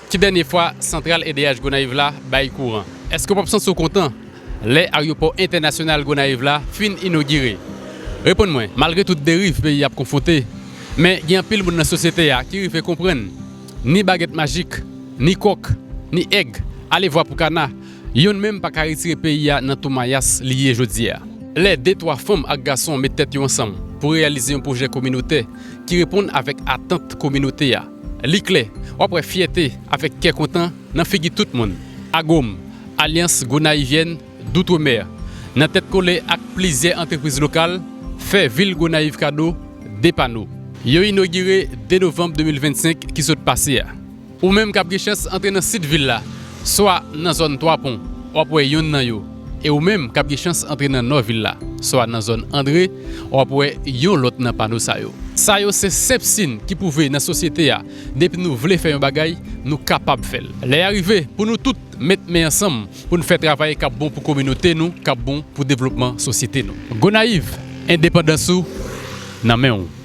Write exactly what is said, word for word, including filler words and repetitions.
Ki dènye fwa santral E D H Gonayiv la bay kouran? Èske w p ap santi w kontan lè aryopò entènasyonal Gonayiv la fin inogire? Reponn mwen, malgre tout deriv peyi a ap konfwonte, men gen anpil moun nan sosyete a ki rive konprann ni bagèt majik, ni kòk, ni èg, alevwa pou kana, yonn menm pa ka retire peyi a nan tou mayas li ye jodi a. Lè de twa fanm ak gason met tèt yo ansanm pou reyalize yon pwojè kominotè ki reponn avèk atant kominote a, li klè, w ap wè fyète avèk kè kontan nan figi tout moun. Agom, Alyans Gonayivyèn Doutremè, nan tèt kole ak plizyè antrepriz lokal, fè vil Gonayiv kado de pano. Yo inogire de novanm de mil vennsenk ki sot pase a. Ou menm k ap gen chans antre nan sid vil la, swa nan zòn Twa Pon, w ap wè yonn nan yo. E ou menm k ap gen chans antre nan nò vil la, swa nan zòn Andre, w ap wè yon lòt nan pano sa yo. Sa yo se senp siy ki pwouve nan sosyete a, depi nou vle fè yon bagay, nou kapab fè l. Lè a rive pou nou tout met men ansanm pou n fè travay k ap bon pou kominote nou, k ap bon pou devlopman sosyete nou. Gonayiv, endepandans ou nan men w.